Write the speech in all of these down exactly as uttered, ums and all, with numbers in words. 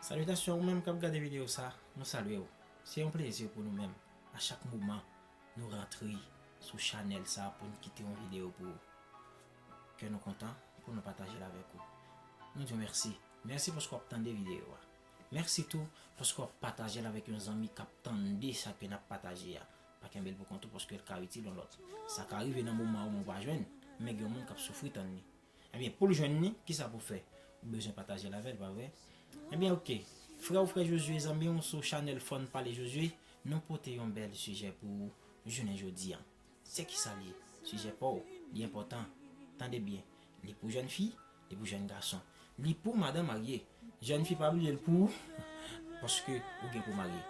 Salitations, ou menm k ap gade videyo sa, nou salye w. Se yon plezi pou nou menm. A chak moman, nou rantre sou chanèl sa pou n kite yon videyo pou ou. Kè nou kontan pou nou pataje l avèk ou. Nou di w mèsi. Mèsi paske w ap tande videyo a. Mèsi tou paske w ap pataje l avèk yon zanmi k ap tande sa ke n ap pataje a. Pa kenbe l pou kont ou paske l ka itil yon lòt. Sa ka rive nan moman ou pa jwenn, men gen yon moun k ap soufri tann li. Ebyen, pou l jwenn li, kisa pou w fè? Ou bezwen pataje l avè l, pa vre? Ebyen, oke. Frè w, frè Josué, zanmi w sou chanèl Fò n Pale Josué, nou pote yon bèl sijè pou ou jounen jodi a. Se kisa l ye? Sijè pa w, li enpòtan. Tande byen. Li pou jèn fi, li pou jèn gason. Li pou madan marye. Jèn fi, pa bliye l pou ou, paske ou gen pou marye.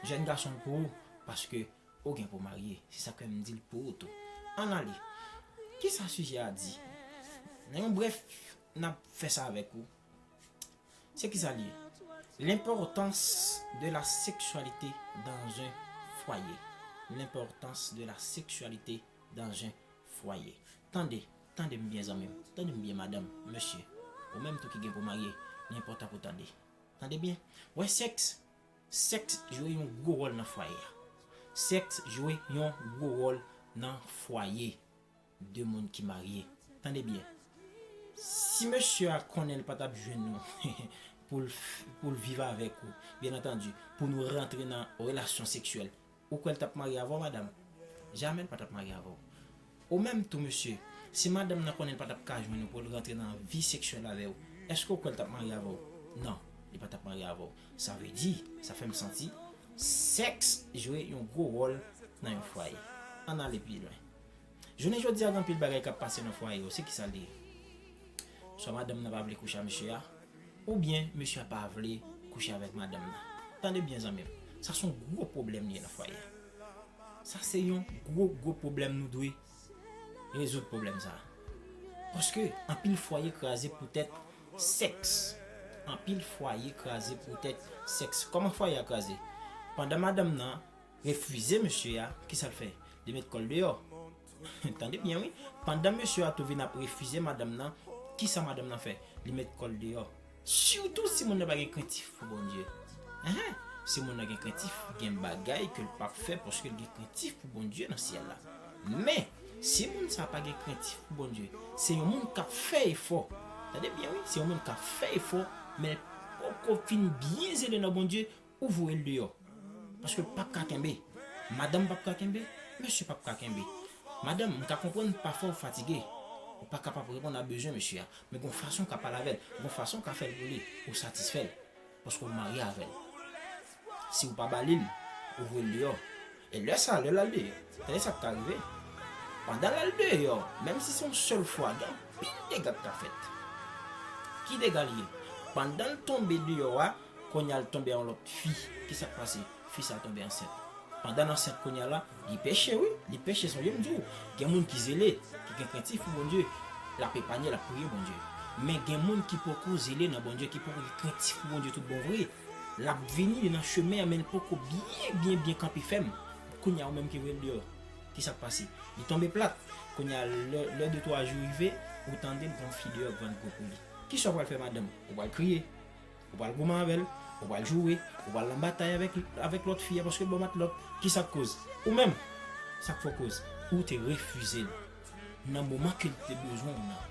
Jèn gason, l pou ou, paske ou gen pou marye. Se sa k fè m di l pou ou tou. Ann ale. Kisa sijè a di? Nan yon brèf, n ap fè sa avèk ou. Se kisa l ye? L'importance de la sexualité dans un foyer. L'importance de la sexualité dans un foyer. Tande, tande m byen, zanmi m. Tande m byen, madanm, mesye. Ou menm tou ki gen pou marye, li enpòtan pou tande. Tande byen. Wè, sèks, sèks jwe yon gwo wòl nan fwaye a. Sèks jwe yon gwo wòl nan fwaye de moun ki marye. Tande byen. Si mesye a konnen l pa t ap jwenn ou pou l f- pou l viv avèk ou, byen antandi, pou nou rantre nan relasyon seksyèl, ou kwè l t ap marye avè w, madanm? Jamè l pa t ap marye avè w. Ou menm tou, mesye, si madanm nan konnen l pa t ap ka jwenn ou pou l rantre nan vi seksyèl avè w, èske ou kwè l t ap marye avè w? Non, li pa t ap marye avè w. Sa vle di, sa fè m santi, sèks jwe yon gwo wòl nan yon fwaye. Ann ale pi lwen. Jounen jodi a, gen anpil bagay k ap pase nan fwaye yo. Se kisa l ye? Swa madanm nan pa vle kouche a mesye a, oubyen mesye a pa vle kouche avèk madanm nan. Tande byen, zanmi m. Sa se yon gwo pwoblèm li ye nan fwaye a. Sa se yon gwo, gwo pwoblèm, nou dwe rezoud pwoblèm sa a. Paske anpil fwaye kraze poutèt sèks. Anpil fwaye kraze poutèt sèks. Kòman fwaye a kraze? Pandan madanm nan refize mesye a, kisa l fè? Li met kò l deyò. Tande byen, wi. Pandan mesye a tou vin ap refize madanm nan, kisa madanm nan fè? Li met kò l deyò. Sitou si moun nan pa gen krentif pou Bondye. Enhen. Si moun nan gen krentif, gen bagay ke l p ap fè paske l gen krentif pou Bondye nan syèl la. Men, si moun sa pa gen krentif pou Bondye, se yon moun k ap fè efò. Tande byen, wi. Se yon moun k ap fè efò, men l poko fin byen zele nan Bondye, ou voye l deyò. Paske l p ap ka kenbe. Madanm p ap ka kenbe, mesye p ap ka kenbe. Madanm, m ka konprann pafwa ou fatige. Ou pa kapab reponn a bezwen mesye a. Men gon fason w ka pale avè l, gon fason w ka fè l pou li, ou satisfè l. Paske w marye avè l. Si w pa ba li l, ou voye l deyò. E lè sa, lè l al deyò, tande sa k ka rive. Pandan l al deyò, menm si se yon sèl fwa, gen anpil dega k ka fèt. Ki dega l ye? Pandan l tonbe deyò a, kounye a l tonbe a yon lòt fi. Kisa k pase? Fi sa a tonbe ansent. Pandan l ansent kounye a la, li peche, wi. Li peche, sonje m di w. Gen moun ki zele, ki gen krentif pou Bondye. L ap epanye, l ap priye Bondye. Men gen moun ki poko zele nan Bondye, ki poko gen krentif pou Bondye tout bon vre. L ap vini, li nan chemen an, men l poko byen, byen, byen kanpe fèm. Kounye a, ou menm ki voye l deyò. Kisa k pase? Li tonbe plat. Kounye a, lè, lè de twa jou rive, ou tande l gen yon fi deyò k vann kò pou li. Kisa w pral fè, madanm? Ou pral kriye. Ou pral goumen avè l, ou pral joure, ou pral nan batay avèk, avèk lòt fi a paske l ba w matlòt. Kisa k koz? Ou menm. Sa k fè w koz? Ou te refize l nan moman ke l te bezwen w nan.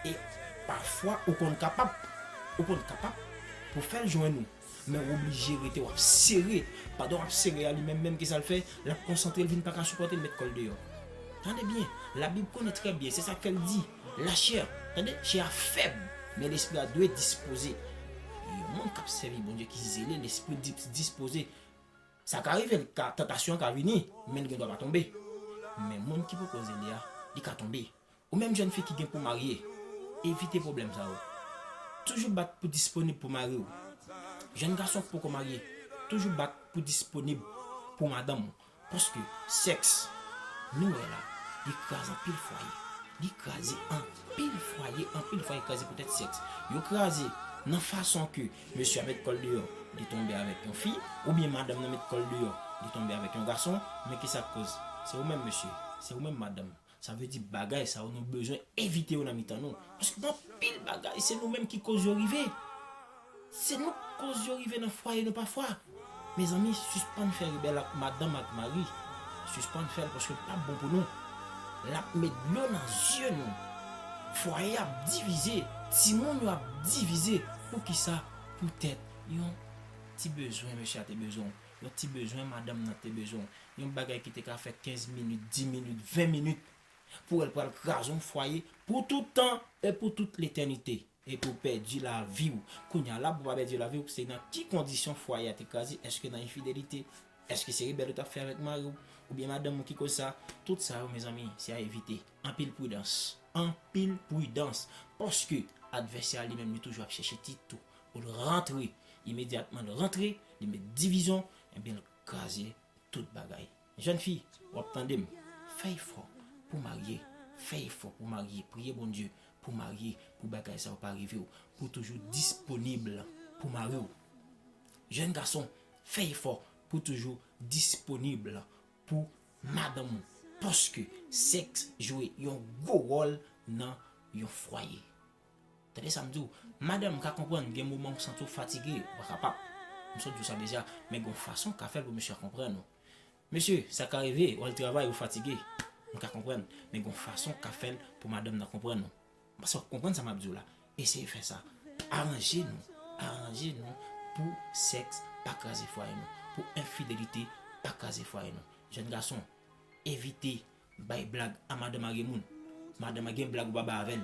E pafwa, ou konn kapab, ou konn kapab pou fè l jwenn ou. Men w oblije rete, w ap sere. Pandan w ap sere a, li menm menm, kisa l fè? L ap konsantre, l vin pa ka sipòte, l met kò l deyò. Tande byen, Labib konnen trè byen, se sa k fè l di, lachè, tande, chè a fèb, men lespri a dwe dispoze. Yon moun k ap sèvi Bondye ki zele, lespri l dis- dispoze. Sa ka rive, l ka, tantasyon an ka vini, men l gen dwa pa tonbe. Men moun ki poko zele a, li ka tonbe. Ou menm jèn fi ki gen pou marye, evite pwoblèm sa yo. Toujou bat pou disponib pou mari w. Jèn gason k poko marye, toujou bat pou disponib pou madanm ou. Paske sèks, nou wè la, li kraze anpil fwaye. Li kraze anpil fwaye, anpil fwaye kraze poutèt sèks. Yo kraze nan fason ke mesye a met kò l deyò, li tonbe avèk yon fi, oubyen madanm nan met kò l deyò, li tonbe avèk yon gason, men kisa k koz? Se ou menm mesye, se ou menm madanm. Sa vle di bagay sa yo nou bezwen evite yo nan mitan nou. Paske gen anpil bagay, se nou menm ki koz yo rive. Se nou k koz yo rive nan fwaye nou pafwa. Mezanmi, sispann fè rebèl ak madanm ak mari. Sispann fè l paske l p ap bon pou nou. L ap met dlo nan zye nou. Fwaye ap divize. Timoun yo ap divize. Poukisa? Poutèt yon ti bezwen mesye a te bezwen w. Yon ti bezwen madanm nan te bezwen w. Yon bagay ki te ka fè kenz minit, dis minit, ven minit. Pou wè l pral kraze yon fwaye pou tout tan e pou tout letènite. Epi w pèdi lavi w. Kounye a la, pou w pa pèdi lavi w, se nan ki kondisyon fwaye a te kraze? Èske nan enfidelite? Èske se rebèl ou t ap fè avèk mari w? Oubyen madanm ou ki koz sa? Tout sa yo, mezanmi, se a evite. Anpil pridans. Anpil pridans. Paske advèsè a li menm, li toujou ap chèche ti tou. Pou l rantre. Imedyatman l rantre, li met divizyon, ebyen l kraze tout bagay. Jèn fi, w ap tande m? Fè efò pou w marye. Fè efò pou w marye. Priye Bondye pou w marye, pou bagay sa yo pa rive w. Pou w toujou disponib pou mari w. Jèn gason, fè efò pou w toujou disponib pou madanm ou. Paske sèks jwe yon gwo wòl nan yon fwaye. Tande sa m di w, madanm, m ka konprann, gen moman ou santi w fatige, ou pa kapab. M sot di w sa deja, men gen yon fason w ka fè l pou mesye a konprann ou. Mesye, sa ka rive, w al travay, ou fatige. M ka konprann, men gen yon fason w ka fè l pou madanm nan konprann ou. M panse w ap konprann sa m ap di w la. Eseye fè sa. Aranje nou. Aranje nou pou sèks pa kraze fwaye nou. Pou enfidelite pa kraze fwaye nou. Jèn gason, evite bay blag a madan marye moun. Madan marye gen blag ou pa bay avè l.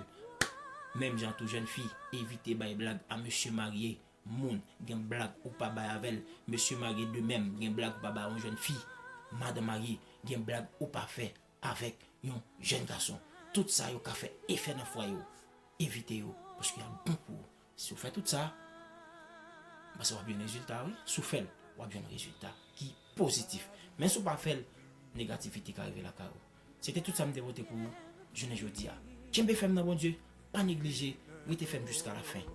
Menm jan tou jèn fi, evite bay blag a mesye marye moun. Gen blag ou pa bay avè l. Mesye marye de menm, gen blag ou pa bay yon jèn fi. Madan marye, gen blag ou pa fè avèk yon jèn gason. Tout sa yo ka fè efè nan fwaye w. Evite yo, paske y ap bon pou ou. Si w fè tout sa, m panse w ap jwenn rezilta, wi. Si w fè l, w ap jwenn rezilta ki pozitif. Men si w pa fè l, negativite ka rive lakay ou. Se te tout sa m te pote pou ou jounen jodi a. Kenbe fèm nan Bondye, pa neglije, rete fèm jiska lafen.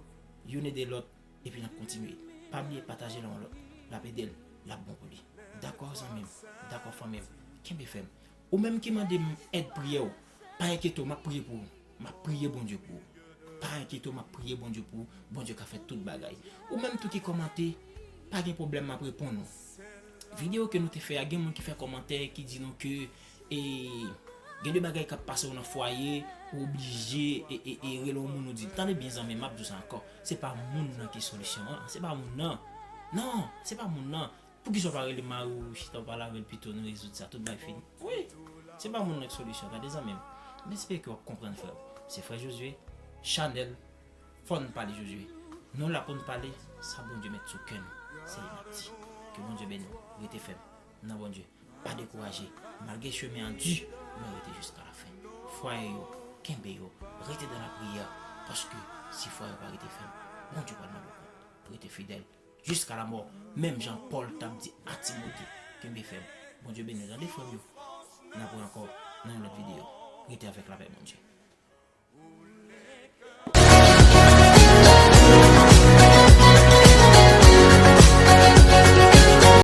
Youn ede lòt, epi n ap kontinye. Pa bliye pataje l a yon lòt. L ap ede l, l ap bon pou li. Dakò, zanmi m? Dakò, fanmi m? Kenbe fèm. Ou menm ki mande m èd priyè w, pa enkyete w, m ap priye pou ou. M ap priye Bondye pou ou. Pa enkyete w, m ap priye Bondye pou ou. Bondye ka fè tout bagay. Ou menm tou ki kòmante, pa gen pwoblèm, m ap reponn ou. Videyo ke nou te fè a, gen moun ki fè kòmantè, ki di nou ke, e, gen de bagay k ap pase w nan fwaye, ou oblije, e, e, e, rele yon moun ou di l. Tande byen, zanmi m, m ap di w sa ankò. Se pa moun nan ki solisyon an. Se pa moun nan. Non, se pa moun nan. Poukisa w pa rele mari w, chita w pale avè l pito, nou rezoud sa, tout bagay fini. Wi, se pa moun nan k solisyon, tande zanmi m. M espere ke w ap konprann, frè m. Se frè Josué, chanèl Fò n pale Josué. Nou la pou n pale, sa Bondye met sou kè nou. Se li n ap di. Ke Bondye beni w. Rete fèm nan Bondye. Pa dekouraje. Malgre chemen an di, men rete jiska lafen. Fwaye yo, kenbe yo. Rete dan lapriyè. Paske si fwaye yo pa rete fèm, Bondye pral mande w kont. Rete fidèl. Jiska lamò, menm jan Pòl t ap di a Timote, kenbe fèm. Bondye beni w, tande frè m yo. N ap wè ankò nan yon lòt videyo. Rete avèk lapè Bondye.